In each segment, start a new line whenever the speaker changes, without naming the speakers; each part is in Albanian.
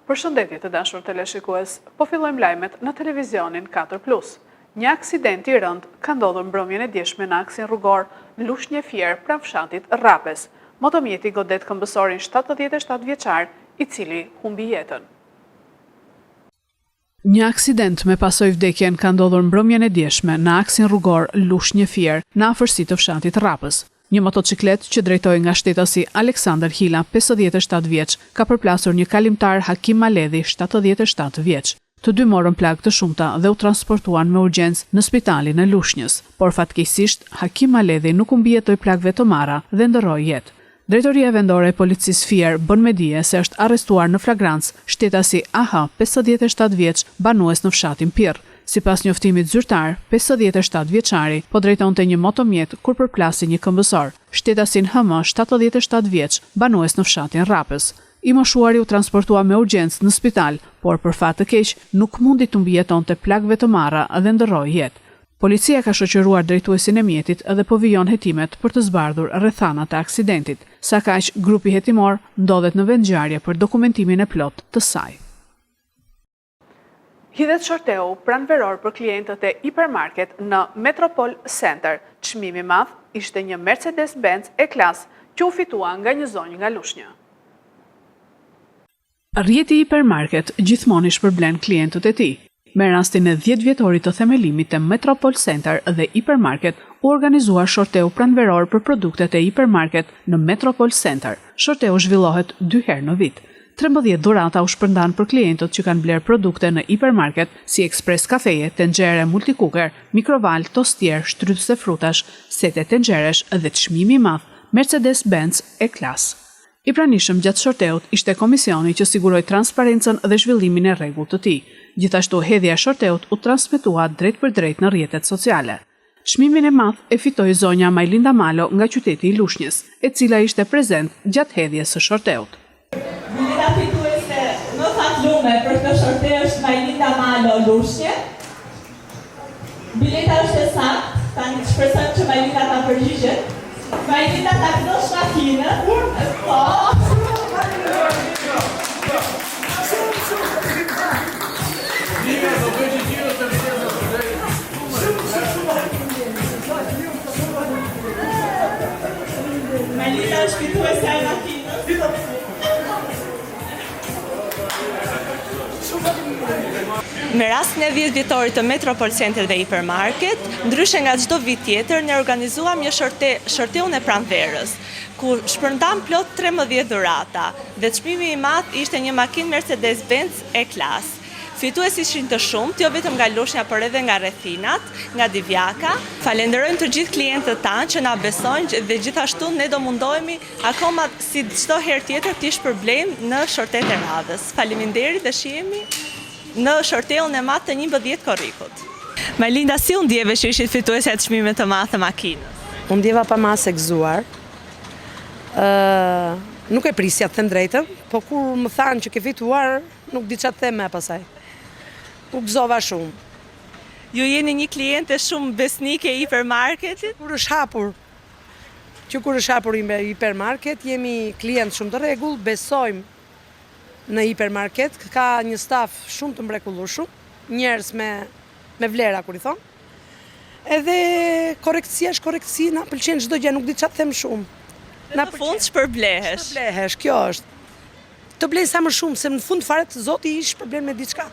Përshëndetje të dashur teleshikues, po fillojmë lajmet në televizionin 4 Plus. Një aksident i rëndë ka ndodhur mbrëmjen e djeshme në aksin rrugor Lushnje-Fier pranë fshatit Rrapes. Motomjeti godet këmbësorin 77 vjeçar, i cili humbi jetën. Një aksident me pasojë vdekjen ka ndodhur mbrëmjen e djeshme në aksin rrugor Lushnjë-Fier, në afërsi të fshatit Rrapës. Një motoçikletë që drejtohej nga shtetasi Aleksandër Hila, 57 vjeç, ka përplasur një kalimtar Hakim Maledhi, 77 vjeç. Të dy morën plagë të shumta dhe u transportuan me urgjencë në spitalin e Lushnjës. Por fatkeqësisht, Hakim Maledhi nuk u mbijetoi plagëve të marra dhe ndërroi jetë. Drejtoria Vendore e Policisë Fier bën me dije se është arrestuar në flagrancë shtetasi AH, 57 vjeç, banues në fshatin Pirr. Sipas njoftimit zyrtar, 57 vjeçari po drejtonte një motomjet kur përplasi një këmbësor, shtetasin HM, 77 vjeç, banues në fshatin Rrapës. I moshuari u transportua me urgjencë në spital, por për fat të keq nuk mundi t'u mbijetonte plagëve të marra dhe ndërroi jetë. Policia ka shoqëruar drejtuesin e mjetit dhe po vijon hetimet për të zbardhur rrethanat e aksidentit. Sakaq, grupi hetimor ndodhet në vendngjarje për dokumentimin e plotë të saj. Hidhet shorteu pranveror për klientët e Hipermarket në Metropol Center. Çmimi i madh ishte një Mercedes-Benz E-Class që u fitua nga një zonjë nga Lushnja. Rrjeti Hipermarket gjithmonë i shpërblen klientët e tij. Me rastin e 10 vjetorit të themelimit të Metropol Center dhe Hipermarket u organizua shorteu pranveror për produktet e Hipermarket në Metropol Center. Shorteu zhvillohet dy herë në vit. 13 dhurata u shpërndanë për klientët që kanë blerë produkte në Hipermarket si ekspres kafeje, tenxhere multicooker, mikroval, tostier, shtrydhëse frutash, sete tenxheresh dhe çmimi i madh Mercedes-Benz E-Class. I pranishëm gjatë shorteut ishte komisioni që siguroi transparencën dhe zhvillimin e rregullt të tij. Gjithashtu hedhja e shorteut u transmetua drejtpërdrejt në rrjetet sociale. Çmimin e madh e fitoi zonja Majlinda Malo nga qyteti i Lushnjës, e cila ishte prezent gjatë hedhjes së shorteut.
Bileta fituese më fatlume për këtë shorte është Majlinda Malo, Lushnje. Bileta është e saktë, tani të shpresojmë që Majlinda ta përgjigjet. Majlinda ta gëzosh makinën. Po. Majlinda është fituesja e makinës. Me rastin e 10 vjetorit të Metropol Center dhe Hipermarket, ndryshe nga çdo vit tjetër, ne organizuam një shorte, shorteun e pranverës, ku shpërndamë plot 13 dhurata dhe çmimi i madh ishte një makinë Mercedes-Benz E-Class. Fitues ishin të shumtë, jo vetëm nga Lushnja, por edhe nga rrethinat, nga Divjaka. Falenderojmë të gjithë klientët tanë që na besojnë dhe gjithashtu ne do mundohemi Akoma si çdo herë tjetër t'i shpërblejmë në shortet e radhës. Faleminderit dhe shihemi në shorteun e madh të 11 korrikut. Majlinda, si u ndjeve që ishit fituesja e çmimit të madh të makinës?
U ndjeva pa masë e gëzuar. Ë, nuk e prisja të them drejtën, po kur më thanë që ke fituar, nuk di çfarë të them më pasaj. U gëzova shumë.
Ju jeni një kliente shumë besnike e hipermarketit?
Kur është hapur, Që kur është hapur hipermarket, jemi klient shumë të rregullt, besojmë në hipermarket, ka një staf shumë të mrekullueshëm, njerëz me me vlera kur i thonë. Edhe korrektësia është korrektësi, na pëlqen çdo gjë, nuk di çfarë të them
shumë. Dhe në fund shpërblehesh.
Shpërblehesh, kjo është. Të blejnë sa më shumë, se në fund fare të Zoti i shpërblen me diçka.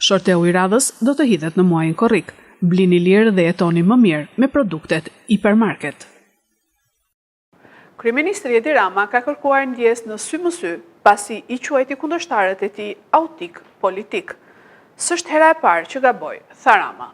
Shorteu i radhës do të hidhet në muajin korrik. Blini lirë dhe jetoni më mirë me produktet Hipermarket. Kryeministri Edi Rama ka kërkuar ndjesë në sy më sy, pasi i quajti kundërshtarët e tij autikë politikë. S'është hera e parë që gaboj, tha Rama.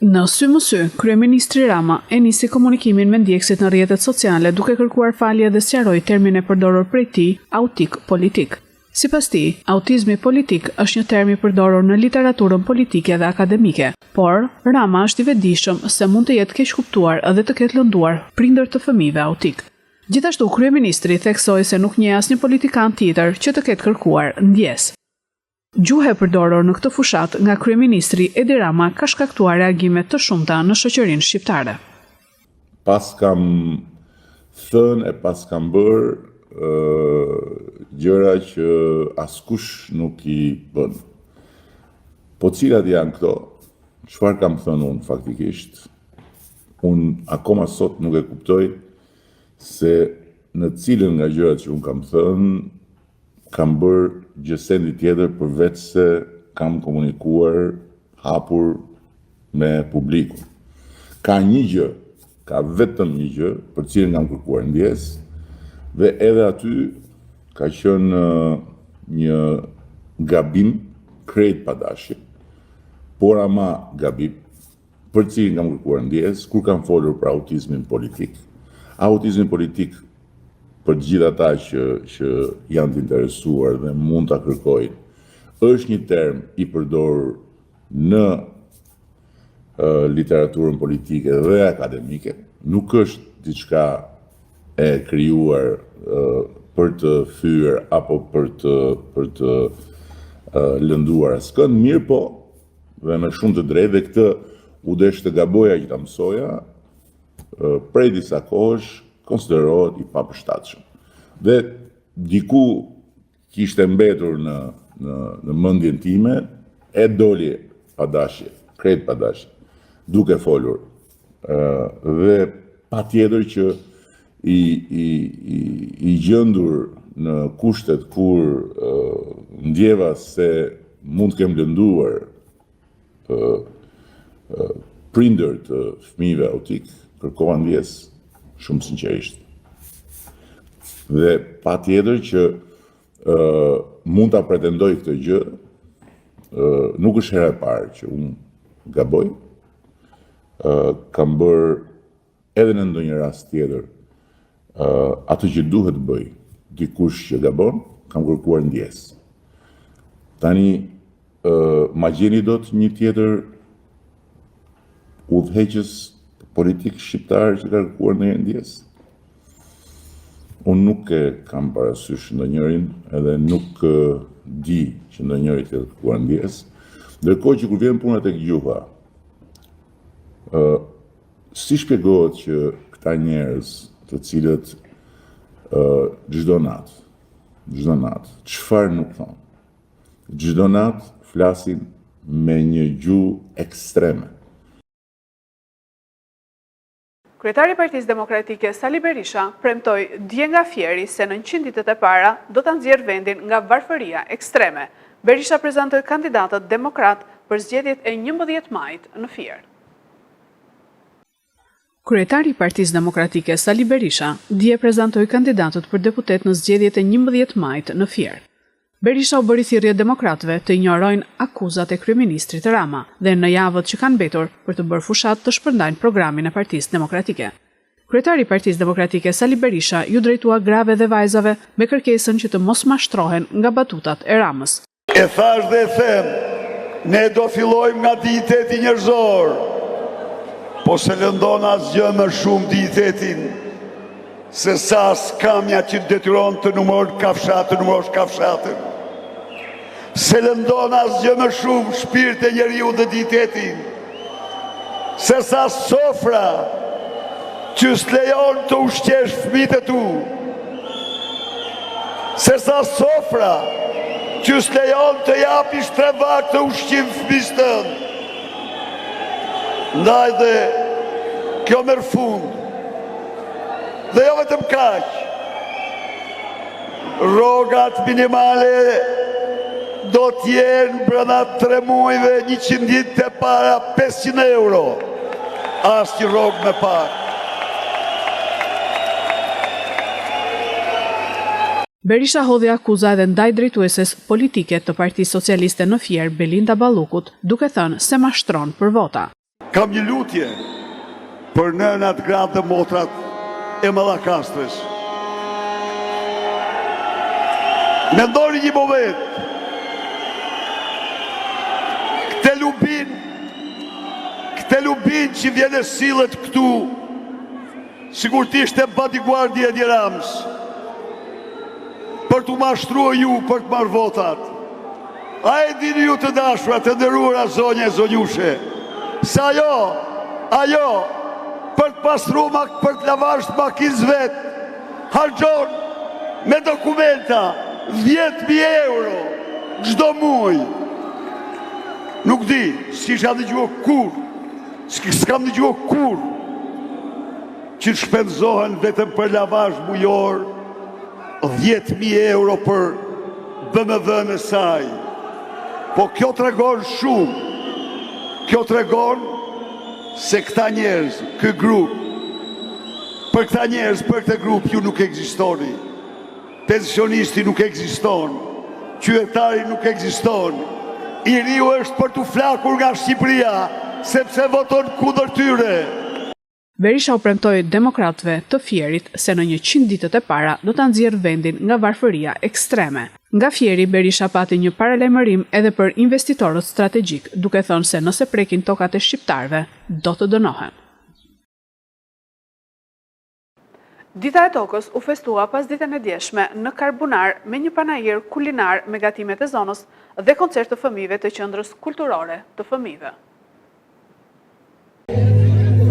Në sy më sy, kryeministri Rama e nisi komunikimin me ndjekësit në rrjetet sociale duke kërkuar falje dhe sqaroi termin e përdorur prej tij, autik politik. Sipas tij, autizmi politik është një term i përdorur në literaturën politike dhe akademike, por Rama është i vetëdijshëm se mund të jetë keqkuptuar dhe të ketë lënduar prindër të fëmijëve autikë. Gjithashtu, kryeministri theksoi se nuk njeh asnjë politikan tjetër që të ketë kërkuar ndjesë. Gjuha e përdorur në këtë fushatë nga kryeministri Edi Rama ka shkaktuar reagime të shumta në shoqërinë shqiptare.
Paskam thënë e paskam bërë. gjëra që askush nuk i bën. Po cilat janë këto? Çfarë kam thënë unë faktikisht? Unë akoma sot nuk e kuptoj se në cilën nga gjërat që unë kam thënë, kam bërë gjësendi tjetër përveç se kam komunikuar hapur me publikun. Ka një gjë, ka vetëm një gjë për të cilën kam kërkuar ndjesë dhe edhe aty ka qenë një gabim krejt pa dashje, por ama gabim për të cilin kam kërkuar ndjesë kur kam folur për autizmin politik. Autizmin politik për të gjithë ata që që janë të interesuar dhe mund ta kërkojnë, është një term i përdorur në literaturën politike dhe akademike, nuk është diçka e krijuar për të fyer apo për të për të lënduar askënd, mirëpo dhe me shumë të drejtë dhe këtë u desh të gaboja që ta mësoja, prej disa kohësh konsiderohet i papërshtatshëm. Dhe diku kishte mbetur në në në mendjen time e doli pa dashje, krejt pa dashje, duke folur. Ë dhe patjetër që i i i i gjendur në kushtet kur ndjeva se mund të kem lënduar prindër të fëmijëve autikë, kërkova ndjesë shumë sinqerisht. Dhe patjetër që mund ta pretendoj këtë gjë, nuk është hera e parë që unë gaboj, kam bërë edhe në ndonjë rast tjetër, atë që duhet të bëjë dikush që gabon, kam kërkuar ndjesë. Tani, ma gjeni dot një tjetër udhëheqës politik shqiptar që ka kërkuar ndonjëherë ndjesë? Unë nuk e kam parasysh ndonjërin edhe nuk di që ndonjëri të ketë kërkuar ndjesë. Ndërkohë që kur vjen puna tek gjuha, Si shpjegohet që këta njerëz, të cilët çdo natë, çdo natë, çfarë nuk thonë? Çdo natë flasin me një gjuhë ekstreme.
Kryetari i Partisë Demokratike, Sali Berisha, premtoi dje nga Fieri se në 100 ditët e para do ta nxjerrë vendin nga varfëria ekstreme. Berisha prezantoi kandidatët demokratë për zgjedhjet e 11 majit në Fier. Kryetari i Partisë Demokratike, Sali Berisha, dje prezantoi kandidatët për deputetë në zgjedhjet e 11 majit në Fier. Berisha u bëri thirrje demokratëve të injorojnë akuzat e kryeministrit Rama dhe në javët që kanë mbetur për të bërë fushatë të shpërndajnë programin e Partisë Demokratike. Kryetari i Partisë Demokratike, Sali Berisha, iu drejtua grave dhe vajzave me kërkesën që të mos mashtrohen nga batutat e Ramës.
E thashë dhe e them, ne do fillojmë nga dinjiteti njerëzor, po s'e lëndon asgjë më shumë dinjitetin, se sa skamja që të detyron të numërosh kafshatën, të numërosh kafshatën. S'e lëndon asgjë më shumë shpirtin e njeriut dhe dinjitetin, se sa sofra që s'lejon të ushqesh fëmijët e tu, se sa sofra që s'lejon të japish tre vakte ushqim fëmijës tënd. Ndaj dhe kjo merr fund. Dhe jo vetëm kaq. Rrogat minimale do të jenë brenda 3 muajve 100 ditët e para 500 euro. Asnjë rrogë më pak.
Berisha hodhi akuza edhe ndaj drejtueses politike të Partisë Socialiste në Fier, Belinda Ballukut, duke thënë se mashtron për vota.
Kam një lutje për nënat, gratë dhe motrat e Mallakastrës. Mendoni një moment. Këtë lubin, këtë lubin që vjen e sillet këtu, sikur të ishte bodyguardi i Edi Ramës, për t'ju mashtruar ju, për të marrë votat. A e dini ju të dashura, të nderuara zonja e zonjushe, se ajo, ajo, për të pastru, për të lavazh të makinës vet, harxhon. me dokumenta 10.000 euro çdo muaj. Nuk di, s'kisha dëgjuar kurrë, s'kam dëgjuar kurrë që të shpenzohen vetëm për lavazh mujor 10.000 euro për BMW-në e saj. Po kjo tregon shumë. Kjo tregon se këta njerëz, ky grup, për këta njerëz, për këtë grup ju nuk ekzistoni. Pensionisti nuk ekziston, qytetari nuk ekziston. I riu është për t'u flakur nga Shqipëria, sepse voton kundër tyre.
Berisha u premtoi demokratëve të Fierit se në 100 ditët e para do ta nxjerrë vendin nga varfëria ekstreme. Nga Fieri, Berisha pati një paralajmërim edhe për investitorët strategjikë, duke thënë se nëse prekin tokat e shqiptarëve, do të dënohen. Dita e Tokës u festua pasditen e djeshme në Karbunarë me një panair kulinar me gatimet e zonës dhe koncert të fëmijëve të Qendrës Kulturore të Fëmijëve.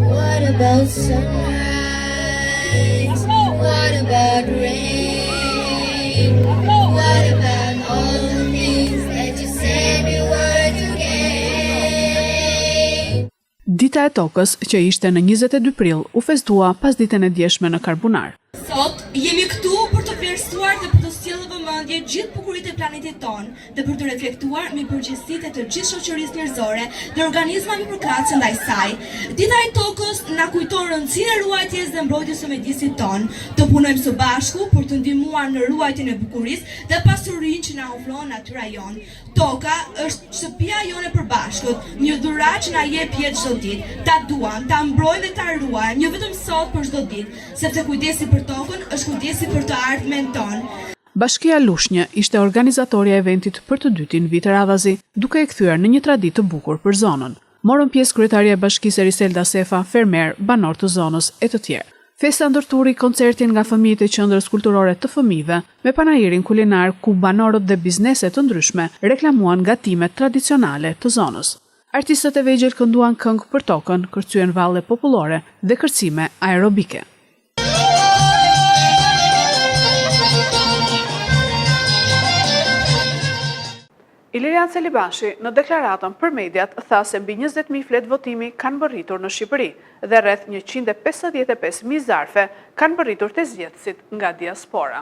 What about sunrise? What about rain? What about all the things that you said we were to gain?
Dita e Tokës, që ishte në 22 prill, u festua pasditen e djeshme në Karbunarë.
Sot jemi këtu për të vlerësuar dhe për të sjellë në vëmendje gjithë bukuritë e planetit tonë dhe për të reflektuar mbi përgjegjësitë e të gjithë shoqërisë njerëzore dhe organizmave përkatëse ndaj saj. Dita e Tokës na kujton rëndësinë e ruajtjes dhe mbrojtjes së mjedisit tonë, të punojmë së bashku për të ndihmuar në ruajtjen e bukurisë dhe pasurinë që na ofron natyra jonë. Toka është shtëpia jonë e përbashkët, një dhuratë që na jep jetë çdo ditë. Ta duam, ta mbrojmë dhe ta ruajmë, jo vetëm sot, por çdo ditë, sepse kujdesi për tokën është kujdesi për të ardhmen tonë.
Bashkia Lushnjë ishte organizatorja e eventit për të dytin vit radhazi, duke e kthyer në një traditë të bukur për zonën. Morën pjesë kryetarja e bashkisë Eriselda Sefa, fermerë, banorë të zonës e të tjerë. Festa ndërthuri koncertin nga fëmijët e Qendrës Kulturore të Fëmijëve me panairin kulinar ku banorët dhe biznese të ndryshme reklamuan gatimet tradicionale të zonës. Artistët e vegjël kënduan këngë për tokën, kërcyen valle popullore dhe kërcime aerobike. Ilirian Celibashi, në deklaratën për mediat, tha se mbi 20.000 fletë votimi kanë mbërritur në Shqipëri dhe rreth 155.000 zarfe kanë mbërritur te zgjedhësit nga diaspora.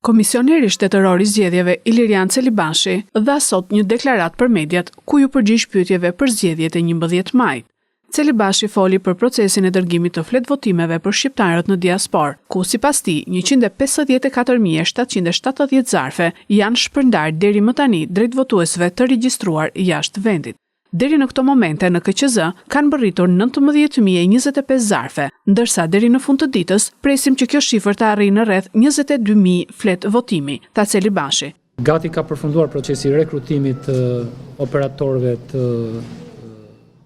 Komisioneri Shtetëror i Zgjedhjeve, Ilirian Celibashi, dha sot një deklaratë për mediat ku iu përgjigj pyetjeve për zgjedhjet e 11 majit. Celibashi foli për procesin e dërgimit të fletëvotimeve për shqiptarët në diasporë, ku sipas tij 154.770 zarfe janë shpërndarë deri më tani drejt votuesve të regjistruar jashtë vendit. Deri në këto momente në KQZ kanë mbërritur 19.025 zarfe, ndërsa deri në fund të ditës presim që kjo shifër të arrijë në rreth 22.000 fletë votimi, tha Celibashi.
Gati ka përfunduar procesi i rekrutimit të operatorëve të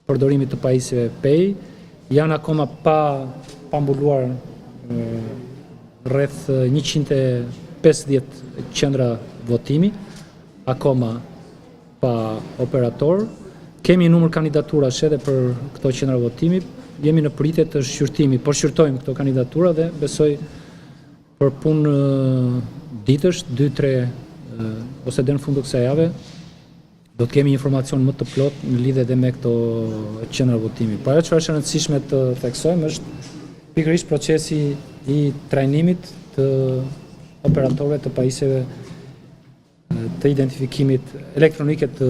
përdorimit të pajisjeve Pay. Janë akoma pa pa mbuluar rreth 150 qendra votimi, akoma pa operator. Kemi një numër kandidaturash edhe për këto qendra votimi. Jemi në pritje të shqyrtimit, po shqyrtojmë këto kandidatura dhe besoj Për punë ditësh, 2-3 ose deri në fund të kësaj jave, do të kemi informacion më të plotë në lidhje edhe me këto qendra votimi. Por ajo çfarë është e rëndësishme të theksojmë është pikërisht procesi i trajnimit të operatorëve të pajisjeve të identifikimit elektronike të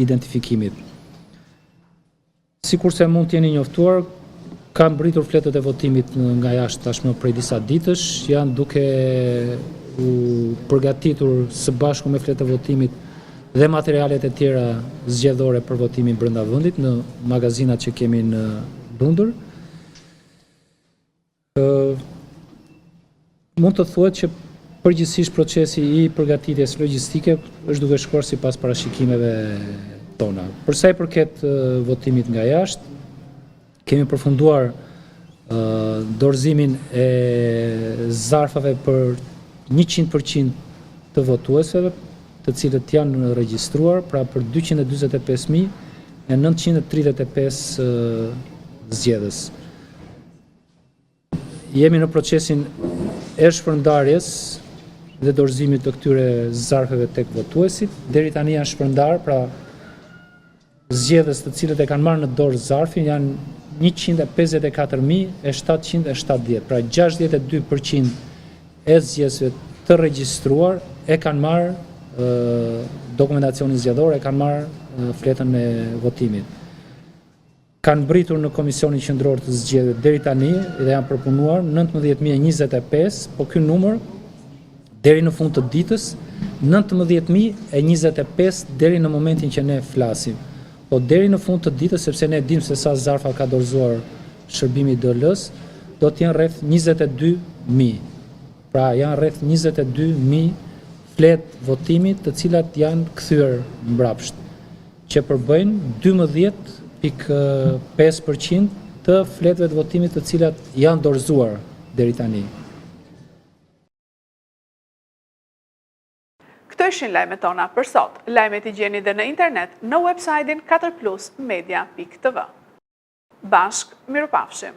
identifikimit. Sikurse mund të jeni njoftuar, kanë mbërritur fletët e votimit nga jashtë tashmë prej disa ditësh, janë duke u përgatitur së bashku me fletët e votimit dhe materialet e tjera zgjedhore për votimin brenda vendit në magazinat që kemi në Londër. Mund të thuhet që përgjithësisht procesi i përgatitjes logjistike është duke shkuar sipas parashikimeve tona. Për sa i përket votimit nga jashtë, kemi përfunduar dorëzimin e zarfave për 100% të votuesve, të cilët janë regjistruar, pra për 245.935 zgjedhës. Jemi në procesin e shpërndarjes dhe dorëzimit të këtyre zarfeve tek votuesit, deri tani janë shpërndarë, pra zgjedhës të cilët e kanë marrë në dorë zarfin janë 154.770, pra 62% e zgjedhësve të regjistruar e kanë marrë dokumentacionin zgjedhor, e kanë marrë fletën e votimit. Kanë mbërritur në Komisionin Qendror të Zgjedhjeve deri tani dhe janë përpunuar 19025, po ky numër deri në fund të ditës 19025 deri në momentin që ne flasim. Po deri në fund të ditës, sepse ne dimë se sa zarfa ka dorëzuar shërbimi i DL-së, do të jenë rreth 22000. Pra janë rreth 22000 fletë votimi të cilat janë kthyer mbrapsht. që përbëjnë 12.5% të fletëve të votimit të cilat janë dorëzuar deri tani.
Këto ishin lajmet tona për sot. Lajmet i gjeni dhe në internet në website-in 4plusmedia.tv. Bashkë, mirupafshim!